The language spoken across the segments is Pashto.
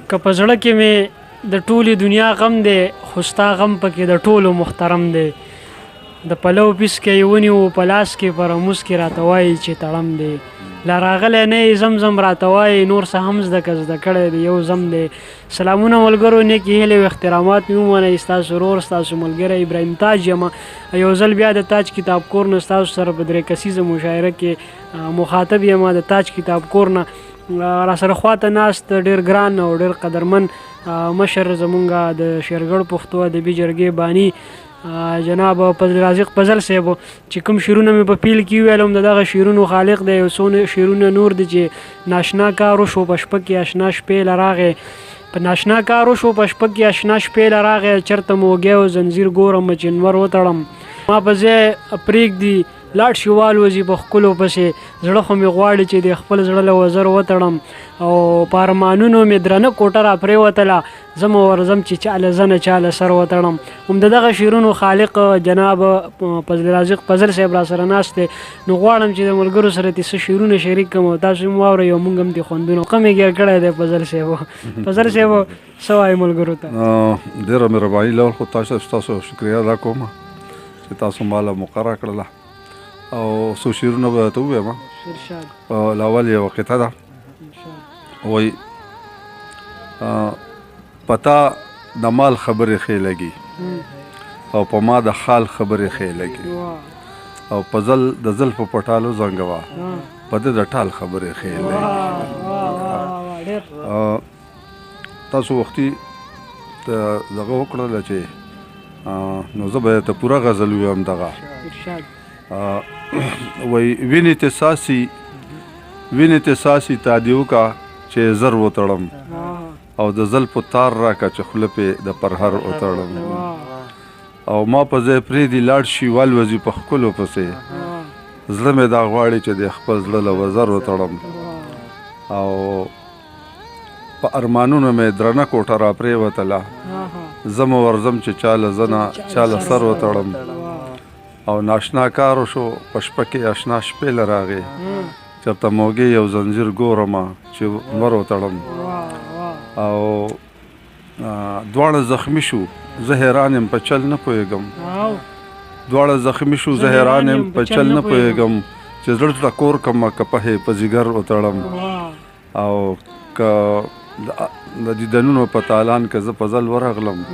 که په زړه کې مې د ټولې دنیا غم دی، خو ستا غم پکې د ټولو محترم دی. د پلو پیسکی یې ونیو په لاس کې، په رموز کې راته وایي چې تړم دی. لا راغلی نه یې زم زم راته وایي، نور څه هم زده که زده کړی دی یو زم دی. سلامونه ملګرو، نیکې هیلې او احترامات مې ومنئ. ستاسو ورور، ستاسو ملګری ابراهیم تاج یم. یو ځل بیا د تاج کتاب کور نه ستاسو سره په درې کسیزه مشاعره کې مخاطب یم. د تاج کتاب کور نه را سره خواته ناست ډیر ګران او ډیر قدرمن مشر، زمونږ د شیرګړ پښتو ادبي جرګې بانی جناب فضل رازق فضل صاحب، چې کوم شعرونه مې په پیل کې ویل، هم دغه شعرونو خالق دی. یو څو شعرونه نور دي چې ناشنا کار وشو په شپه کې اشنا شپې له راغی، په ناشنا کار وشو په شپه کې اشنا شپې له راغی، چرته موږی او زنځیر ګورم چې نور وتړم. ما په ځای پرېږدي لاړ شي والوځي په ښکلو پسې، زړه خو مې غواړي چې د خپل زړه له وزر وتړم. او په ارمانونو مې درنه کوټه را پرېوتله، زه مو ورځم چې چا له زنه چا له سر وتړم. هم د دغه شعرونو خالق جناب فضل رازق فضل صاحب را سره ناست دی. نو غواړم چې د ملګرو سره ترې څه شعرونه شریک کړم او تاسو هم واورئ او موږ هم دې خوندونه ښه مې ګیر کړی دی. فضل صاحب، فضل صاحب، څه وایې ملګرو ته؟ ډېره مهرباني. لور خو تاسو ستاسو شکریه ادا کوم چې تاسو ماله موقع راکړله او څو شعرونه به درته ووایم. لاول یوه قطعه ده، وایي: پتا د مال خبرې ښې لګي او په ما د خال خبرې ښې لګي، او په ځل د زلفو په ټالو زنګوه، په ده د ټال خبرې ښې لګي. تاسو وختي دغه وکړله چې نو زه به ته پوره غزل ویم. دغه وایي: وینې ته ساسي، وینې ته ساسي تادي وکه چې زر وتړم، او د زلفو تار راکه چې خوله پې د پرهر وتړم. او ما په ځای پرېږدي لاړ شي والوځي په ښکلو پسې، زړه مې دا غواړي چې د خپل زړه له وزر وتړم. او په ارمانونو مې درنه کوټه را پرېوتله، زه مو ورځم چې چا له زنه چا له سر وتړم. او ناشنا کار وشو په شپه کې اشنا شپې له راغی، چېرته موږی یو زنځیر ګورم چې نور وتړم. او دواړه زخمی شو زه حیران یم په چل نه پوهېږم، دواړه زخمی شو زه حیران یم په چل نه پوهېږم، چې زړه ټکور کړم که پهې په ځیګر وتړم. او که د دیدنونو په تالان که زه په ځل ورغلم،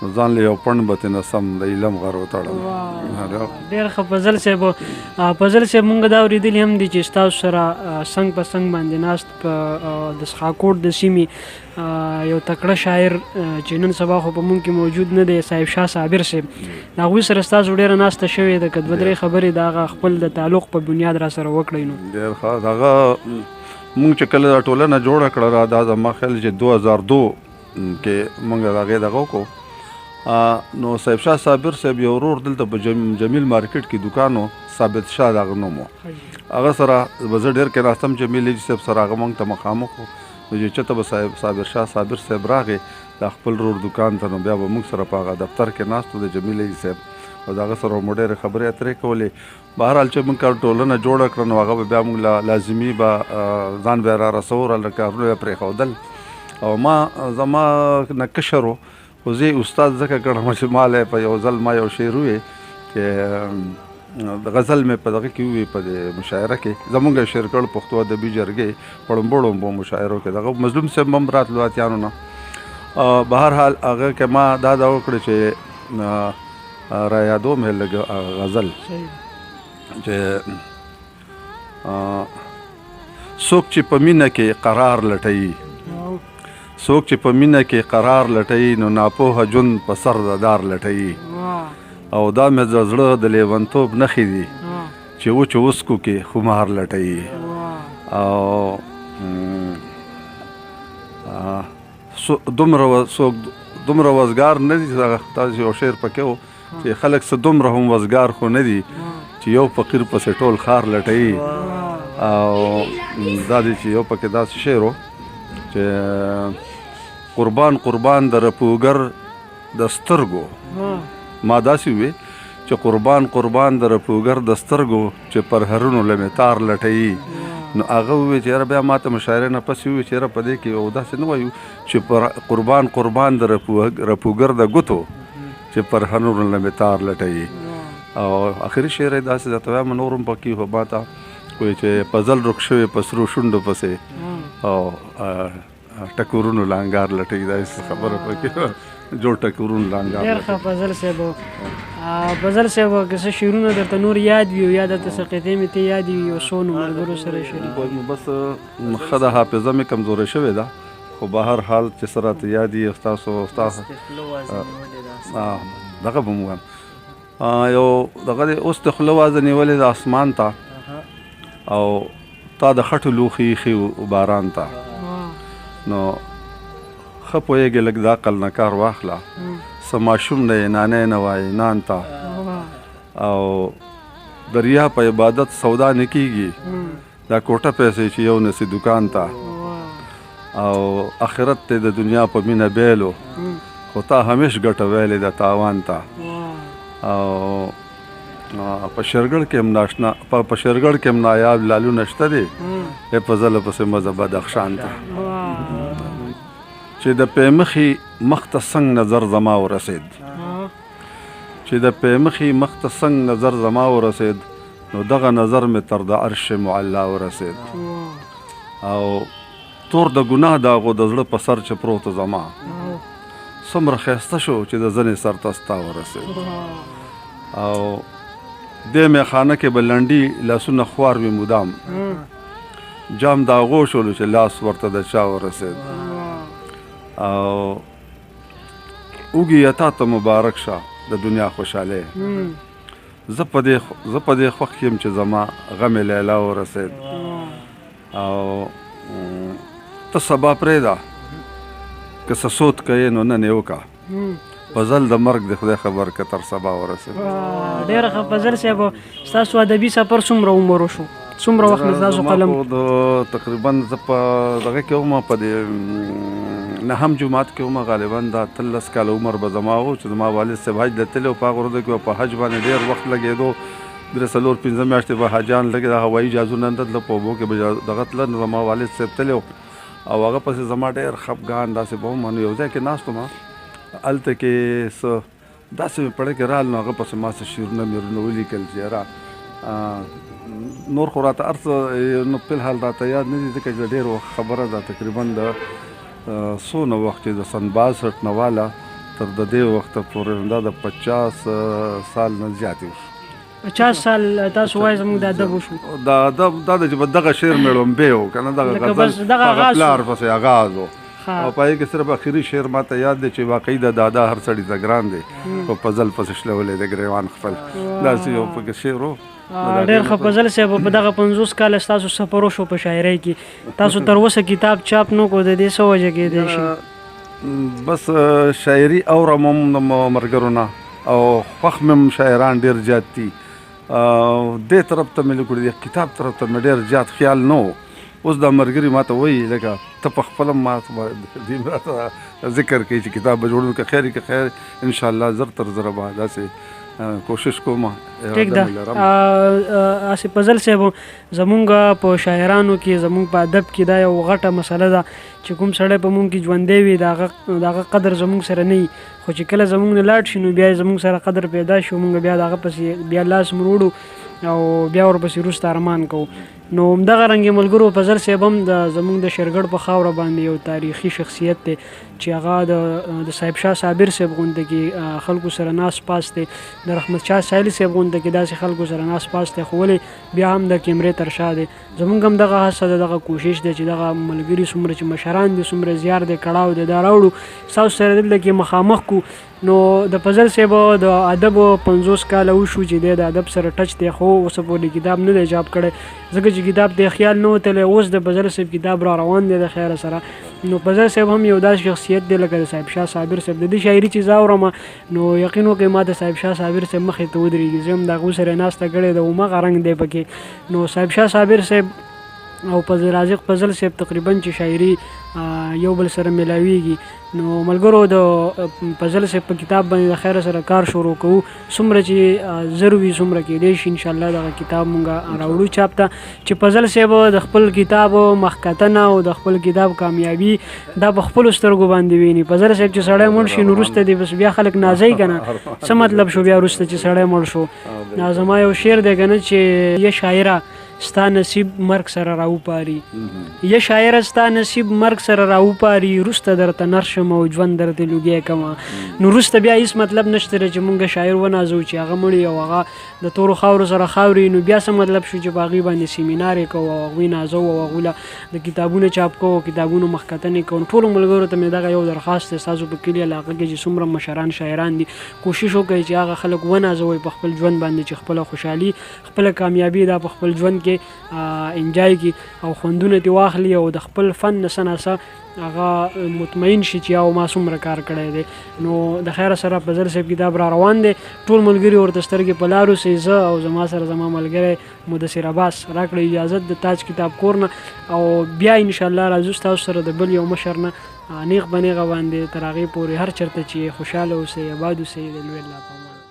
نو ځان له یو پڼ به ترې سم د علم غر وتړم. ډېر ښه فضل صاحب. فضل صاحب، مونږ دا اورېدلي هم دي چې ستاسو سره څنګ په څنګ باندې ناست په د سخاکوټ د سیمې یو تکړه شاعر چې نن سبا خو په مونږ کې موجود نه دی، صاحب شاه صابر صاحب، د هغوی سره ستاسو ډېره ناسته شوې ده. که دوه درې خبرې د هغه خپل د تعلق په بنیاد را سره وکړئ نو. ډېر ښه. دغه مونږ چې کله دا ټولنه جوړه کړه، دا زما خیال چې 2002 کې مونږ د هغې دغه وکړو، نو صاحب شاه صابر صاحب یو ورور دلته په جمیل مارکیټ کې دوکان و، ثابت شاه د هغه نوم و. هغه سره به زه ډېر کېناستم، جمیل حاجي صاحب سره هغه مونږ ته مخامخ و. نو چې چېرته به صاحب صابر شاه صابر صاحب راغی د خپل ورور دوکان ته، نو بیا به مونږ سره په هغه دفتر کې ناست و د جمیل حاجي صاحب، او د هغه سره مو ډېرې خبرې اترې کولې. بهرحال چې مونږ کله ټولنه جوړه کړه، نو هغه به بیا مونږ لازمي به ځان به را رسو، را کارونه به پرېښودل. او ما زما نه کشر و، خو زه یې استاد ځکه ګڼم چې ما له په یو ځل ما یو شعر ووی چې د غزل مې په دغه کې ووی، په دې مشاعره کې زمونږ شعرګړ پښتو ادبي جرګې په ړومبو ړومبو مشاعرو کې دغه مظلوم صاحب هم راتلو اتیانو نه. بهرحال هغه کې ما دا دا وکړه چې را یادوم یې لږ غزل چې څوک چې په مینه کې قرار لټوي، څوک چې په مینه کې قرار لټوي، نو ناپوهه ژوند په سر د دار لټوي. او دا مې د زړه د لیونتوب نښې دي چې وچو وسکو کې خمار لټوي. او دومره څوک دومره وزګار نه دي، تاسو یو شعر پکې و چې خلک څه دومره هم وزګار خو نه دي چې یو فقیر پسې ټول ښار لټوي. او دا دی چې یو پکې داسې شعر و چې قربان قربان د رپوګر د سترګو، ما داسې وی چې قربان قربان د رپوګر د سترګو چې پرهرونو له مې تار لټوي. نو هغه ووی چې یاره بیا ماته مشاعرې نه پس ووی چې یاره په دې کې یو داسې نه وایو چې پر قربان قربان د رپوګر د ګوتو چې پر هنور نه مې تار لټوي. او اخري شعر یې داسې درته وایم، نور هم پکې خو ماته وایي چې په ځل رک شوی په سرو شونډو پسې او ټکورونو لانګار لټوي، داسې خبره پکې جوړ ټکورونو لانګار. ډېر ښه فضل صاحب. فضل صاحب که څه شعرونه درته نور یاد وي او یا درته څه قطعې مې ته یاد وي یو څو نو ملګرو سره شریک. بس ښه ده، حافظه مې کمزورې شوې ده، خو به هر حال چې څه راته یاد دي ستاسو دغه به مو وایم. یو دغه دی، اوس د خوله وازه نیولې ده اسمان ته او تا د خټو لوښي ایښي وو باران ته، نو ښه پوهېږې لږ د عقل نه کار واخله، څه ماشوم نه یې نانی نه وایې نان ته، او د ریا په عبادت سودا نه کېږي، دا کوټه پیسې چې یو نسي دوکان ته، او آخرت ته د دنیا په مینه بیلو، خو تا همیش ګټه ویلې د تاوان ته. او په شرګړ کې هم ناشنا په شرګړ کې هم نایاب لالونه شته دي، ای په ځله پسې مزه بدخشان ته. چې د پیمخي مخ ته څنګه نظر زما ورسېد، چې د پیمخي مخ ته څنګه نظر زما ورسېد، نو دغه نظر مې تر د عرش معلا ورسېد. او تور د ګناه داغو د زړه په سر چې پروت زما، څومره ښایسته شو چې د زنې سر ته ستا ورسېد. او دې میخانه کې به لنډي لاسونه خوار وي مدام، جام د هغو شولو چې لاس ورته د چا ورسېد. او اوږي یې تا ته مبارک شه د دنیا خوشحالۍ، زه په دې خوښ یم چې زما غم لیلا ورسېد. او ته سبا پرېږده که څه سود کوې نو نن یې وکړه، فضل د مرګ د خدای خبر که تر سبا ورسېد. ډېر ښه فضل صاحب، ستاسو ادبي سفر څومره عمر وشو، څومره وخت نه ستاسو قلم؟ تقریبا زه په دغه کې وم، په دې نهم جومات کې وم، غالبا دا 13 کاله عمر به زما و چې زما والد صاحب حج ته تللی و. په هغه ورځو کې به په حج باندې ډېر وخت لګېدو، 3-4-5 میاشتې به حاجیان لګې، دا هوایي جهازونه نه تلل، په اوبو کې به دغه تلل. نو زما والد صاحب تللی و او هغه پسې زما ډېر خفګان داسې به وم. نو یو ځای کې ناست وم، هلته کې څه داسې مې پړه کې راغل، نو هغه پسې ما څه شعرونه میرونه ولیکل چې یاره نور خو راته هر څه نو په الحال راته یاد نه دي، ځکه چې ډېر وخت خبره ده، تقریبا د څونه وخت چې د سن 62 نه واله تر د دې وخته پورې، دا د 50 سال نه زیات وشو. 50 سال تاسو وایئ زموږ د ادب وشو؟ دا ادب دا د چې په دغه شعر مې ړومبی و که نه، دغه غزل دغه هغه پلار پسې اغاز و. او په هغې کې صرف اخري شعر ما ته یاد دی چې واقعي د دادا هر سړي ته ګران دی، په فضل پسې شلولی دی ګریوان خپل، داسې یو پکې شعر و. ډېر ښه فضل صاحب، په دغه 50 کاله ستاسو سفر وشو په شاعرۍ کې، تاسو تر اوسه کتاب چاپ نه کړو، د دې څه وجه کېدای شي؟ بس شاعري اورم هم د ملګرو نه، او خوښ مې هم شاعران ډېر زیات دي، دې طرف ته مې لږ دې کتاب طرف ته مې ډېر زیات خیال نه و. اوس دا ملګري ما ته وایي لکه ته په خپله ما دې راته ذکر کوي چې کتاب به جوړوم، که خیر که خیر انشاءالله زر تر زره به داسې کوشش کوم. ټیک ده. هسې فضل صاحب، زمونږ په شاعرانو کې، زمونږ په ادب کې دا یو غټه مسله ده چې کوم سړی په مونږ کې ژوندی وي د هغه قدر زمونږ سره نه وي، خو چې کله زمونږ نه لاړ شي نو بیا یې زمونږ سره قدر پیدا شي، مونږ بیا د هغه پسې بیا لاس مروړو او بیا ورپسې وروسته ارمان کوو. نو همدغه رنګ ملګرو فضل صاحب هم د زمونږ د شیرګړ په خاوره باندې یو تاریخي شخصیت دی چې هغه د صاحب شاه صابر صاحب غونډه کې خلکو سره ناست پاست دی، د رحمت شاه ساحل صاحب غونډه کې داسې خلکو سره ناست پاست دی، خو ولې بیا هم د کیمرې تر شا دی. زمونږ هم دغه هڅه ده، دغه کوشش دی چې دغه ملګري څومره چې مشران دي، څومره زیار دی، کړاو دی، دا راوړو ستاسو سره دلته کې مخامخ کو. نو د فضل صاحب د ادب 50 کاله وشو چې دی د ادب سره ټچ دی، خو اوسه پورې کتاب نه دی چاپ کړی، ځکه چې کتاب ته خیال نه وتلی. اوس د فضل صاحب کتاب را روان دی د خیره سره. نو فضل صاحب هم یو داسې شخصیت دی لکه د صاحب شاه صابر صاحب، د دې شاعري چې زه اورم نو یقین وکړئ ما د صاحب شاه صابر صاحب مخې ته ودرېږي، زه هم د هغو سره ناسته کړې ده، هماغه رنګ دی پکې. نو صاحب شاه صابر صاحب او په رازق فضل صاحب تقریبا چې شاعري یو بل سره ملاویږي. نو ملګرو د فضل صاحب په کتاب باندې د خیر سره کار شروع کوو، څومره چې زر وي څومره کېدای شي انشاءالله دغه کتاب مونږ راوړو چاپ ته، چې فضل صاحب د خپل کتاب مخکتنه او د خپل کتاب کامیابي دا په خپلو سترګو باندې ویني. فضل صاحب چې سړی مړ شي نو وروسته دی بس بیا خلک نازوي که نه، څه مطلب شو بیا وروسته چې سړی مړ شو. دا زما یو شعر دی که نه چې یه شاعره ستا نصیب مرګ سره راوپاري، یه شاعره ستا نصیب مرګ سره راوپاري، وروسته درته نر شم او ژوند درته لوګی کمه. نو وروسته بیا هیڅ مطلب نشته چې مونږ شاعر ونازو چې هغه مړی او هغه د تورو خاورو سره خاوري، نو بیا څه مطلب شو چې په هغوی باندې سیمینار یې کوو او هغوی نازو او هغوی له د کتابونه چاپ کوو، کتابونو مخکتنې کوو. ټولو ملګرو ته مې دغه یو درخواست دی، ستاسو په کلي علاقه کې چې څومره مشران شاعران دي کوشش وکړئ چې هغه خلک ونازوئ په خپل ژوند باندې، چې خپله خوشحالي خپله کامیابي دا په خپل ژوند کې انجای کړي او خوندونه ترې واخلي او د خپل فن نه څه ناڅه هغه مطمئن شي چې یاو ما څومره کار کړی دی. نو د خیره سره فضل صاحب کتاب را روان دی، ټول ملګري ورته سترګې په لار اوسئ. زه او زما سره زما ملګری مدثر عباس راکړئ اجازت د تاج کتاب کور نه، او بیا انشاءالله راځو ستاسو سره د بل یو مشر نه نیغ په نیغه باندې تر هغې پورې هر چېرته چې خوشحاله اوسئ، اباد اوسئ، د لوی الله په امان.